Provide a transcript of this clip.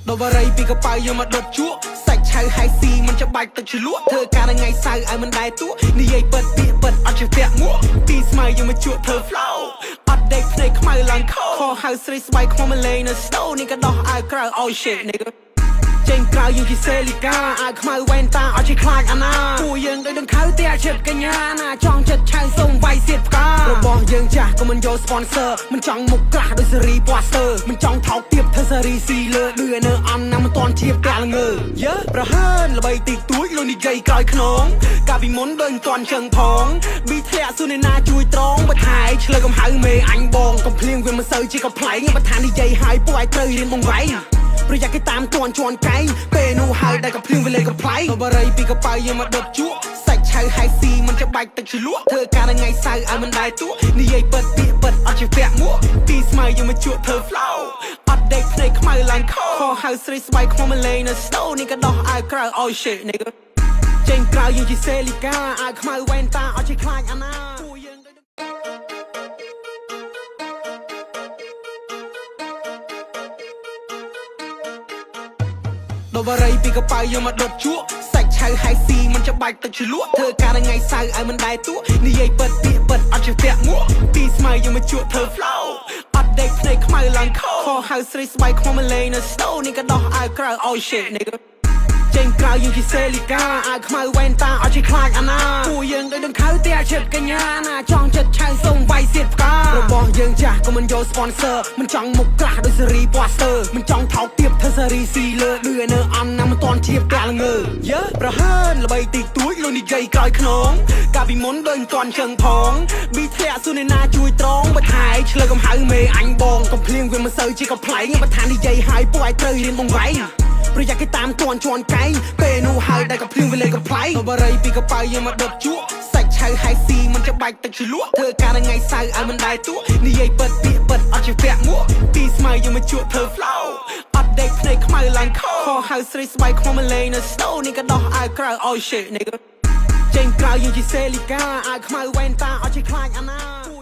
ដល់បារីពីកប៉ៅយកមកដុតជក់សាច់ឆៅហៃស៊ីមិនច្បាច់ទឹកជ្រលក់ធ្វើការថ្ងៃសៅរ៍ឲ្យមិនដែរទក់និយាយពិតពាក្យពិតអត់ចេះពាក់មួកទីស្មៅយកមកជក់ធ្វើ flow អត់ដេកភ្នែកខ្មៅឡើងខខហៅស្រីស្បៃខ្មោះមកលេងនៅ store នេះក៏ដោះអាវក្រៅ oh shit nigga ចេញក្រៅយើងជាសេលីកាអាវខ្មៅវ៉ែនតាអត់ចេះខ្លាចអាណាពួកយើងដូចដង្ខៅផ្ទះចិត្តកញ្ញាណាចង់ចិត្តឆៅសុំវាយសៀតផ្ការបស់យើងចាស់ក៏មិនយក sponsor មិនចង់មុខក្រាស់ដូចសេរីប៉ាស្ទ័រមិនចង់ថោកទៀបធ្វើសេរីស៊ីលើឌឺនៅអន់ណាមិនតន់ជាផ្ទះល្ងើយើប្រហើនល្បីតិចតួចលុយនិយាយក្រោយខ្នងកាលពីមុនដូចមិនតន់ចឹងផងប៊ីធ្លាក់ស៊ូនេណាជួយត្រងបើថែឆ្លើកំហៅមេអញបងកំភ្លៀងវាមិនសូវជាកំប្លែងបើថានិយាយហើយពួកឯងត្រូវរៀនបងវ៉ៃ ប្រយ័ត្នគេតាមតន់ជន់កែងពេលនោះហើយដែលកំភ្លៀងវាលេងកំប្លែងបារីពីកប៉ៅយកមកដុតជក់សាច់ឆៅហៃស៊ីមិនច្បាច់ទឹកជ្រលក់ធ្វើការថ្ងៃសៅរ៍ឲ្យមិនដែរទក់និយាយពិតពាក្យពិតអត់ចេះពាក់មួកទីស្មៅយកមកជក់ធ្វើ flow អត់ដេកភ្នែកខ្មៅឡើងខខហៅស្រីស្បៃខ្មោះមកលេងនៅ store នេះក៏ដោះអាវក្រៅ oh shit nigga ចេញក្រៅយើងជាសេលីកាអាវខ្មៅវ៉ែនតាអត់ចេះខ្លាចអាណាពួកយើងដូច ដល់បារីពីកប៉ៅយកមកដុតជក់សាច់ឆៅហៃស៊ីមិនច្បាច់ទឹកជ្រលក់ធ្វើការថ្ងៃសៅរ៍ឲ្យមិនដែរទក់និយាយពិតពាក្យពិតអត់ចេះពាក់មួកទីស្មៅយកមកជក់ធ្វើ flow អត់ដេកភ្នែកខ្មៅឡើងខខហៅស្រីស្បៃខ្មោះមកលេងនៅ store នេះក៏ដោះអាវក្រៅ oh shit nigga ចេញក្រៅយើងជាសេលីកាអាវខ្មៅវ៉ែនតាអត់ចេះខ្លាចអាណាពួកយើងដូចដង្ខៅផ្ទះចិត្តកញ្ញាណាចង់ចិត្តឆៅសុំវាយសៀតផ្ការបស់យើងចាស់ក៏មិនយក sponsor មិនចង់មុខក្រាស់ដូចសេរីប៉ាស្ទ័រមិនចង់ថោកទៀបធ្វើសេរីស៊ីលើឌឺនៅអន់ណាមិនតន់ជាផ្ទះល្ងើយើប្រហើនល្បីតិចតួចលុយនិយាយក្រោយខ្នងកាលពីមុនដូចមិនតន់ចឹងផងប៊ីធ្លាក់ស៊ូនេណាជួយត្រងបើថែឆ្លើកំហៅមេអញបងកំភ្លៀងវាមិនសូវជាកំប្លែងបើថានិយាយហើយពួកឯងត្រូវរៀនបងវ៉ៃ ប្រយ័ត្នគេតាមតន់ជន់កែងពេលនោះហើយដែលកំភ្លៀងវាលេងកំប្លែងបារីពីកប៉ៅយកមកដុតជក់សាច់ឆៅហៃស៊ីមិនច្បាច់ទឹកជ្រលក់ធ្វើការថ្ងៃសៅរ៍ឲ្យមិនដែរទក់និយាយពិតពាក្យពិតអត់ចេះពាក់មួកទីស្មៅយកមកជក់ធ្វើ flow អត់ដេកភ្នែកខ្មៅឡើងខខហៅស្រីស្បៃខ្មោះមកលេងនៅ store នេះក៏ដោះអាវក្រៅ oh shit nigga ចេញក្រៅយើងជាសេលីកាអាវខ្មៅវ៉ែនតាអត់ចេះខ្លាចអាណា